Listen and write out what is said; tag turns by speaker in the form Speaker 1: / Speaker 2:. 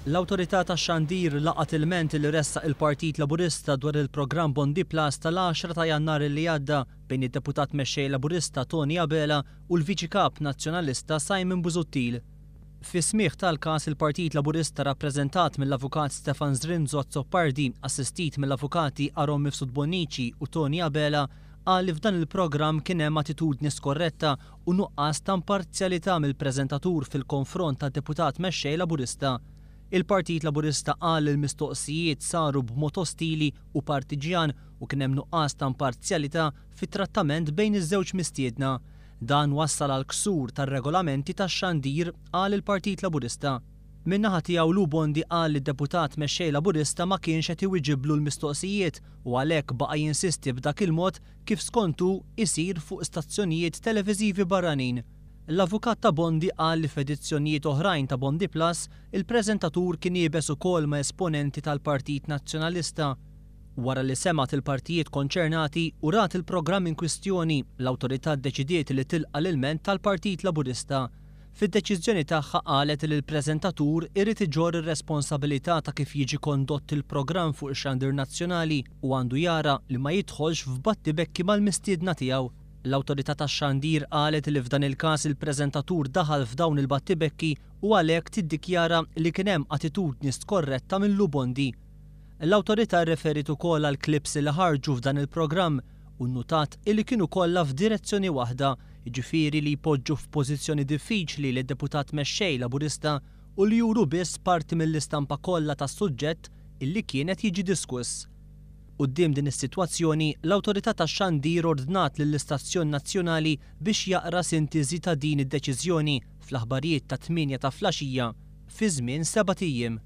Speaker 1: L-Awtorità tax-Xandir laqgħet ilment li ressaq il-Partit Laburista dwar il-programm Bondi Plus tal-10 ta' Jannar li għadda bejn id-Deputat Mexxej Laburista Tony Abela u l-Viċi Kap Nazzjonalista Simon Busuttil. Fis-smigħ tal-każ il-Partit Laburista rappreżentat mill-Avukat Stefan Zrinzo Azzopardi assistit mill-Avukati Aaron Mifsud Bonnici u Tony Abela qal li f'dan il-programm kien hemm attitudni skorretta u nuqqas ta' imparzjalità mill-preżentatur fil-konfront tad-Deputat Mexxej Laburista. Il-Partit Laburista qal li l-mistoqsijiet saru b'mod ostili u partiġjan u kien hemm nuqqas ta' imparzjalità fit-trattament bejn iż-żewġ mistiedna. Dan wassal għal ksur tar-regolamenti tax-xandir, qal il-Partit Laburista. Min-naħa tiegħu Lou Bondi qal li d-Deputat Mexxej Laburista ma kienx qed iwiġiblu l-mistoqsijiet u għalhekk baqa' jinsisti b'dak il-mod kif skont hu isir fuq stazzjonijiet televiżivi barranin. L-avukat ta' Bondi qal li f'edizzjonijiet oħrajn ta' Bondi Plus, il-preżentatur kien iebes ukoll ma' esponenti tal-Partit Nazzjonalista. Wara li semgħet il-partijiet konċernati u rat il-programm inkwistjoni, l-Awtorità ddeċidiet li tilqa' l-ilment tal-Partit Laburista. Fid-deċiżjoni tagħha qalet li l-preżentatur irid iġorr ir-responsabilità ta' kif jiġi kondott il-programm fuq ix-xandir nazzjonali u għandu jara li ma jidħolx f'battibekki mal-mistiedna tiegħu. L-Awtorità tax-Xandir qalet li f'dan il-każ il-preżentatur daħal f'dawn il-battibekki u għalhekk tiddikjara li kien hemm attitudni skorretta minn Lou Bondi. L-Awtorità rreferiet ukoll għall-clips li ħarġu f'dan il-programm u nnutat illi kienu kollha f'direzzjoni waħda, jiġifieri li jpoġġu f'pożizzjoni diffiċli lid-Deputat Mexxej Laburista u li juru biss parti mill-istampa kollha tas-suġġett illi kien qed jiġi diskuss. Quddiem din is-sitwazzjoni, l-Awtorità tax-Xandir ordnat lill-istazzjon nazzjonali biex jaqra sintiżi ta' din id-deċiżjoni fl-aħbarijiet tat-tmienja ta' flaxija fi żmien sebat ijiem.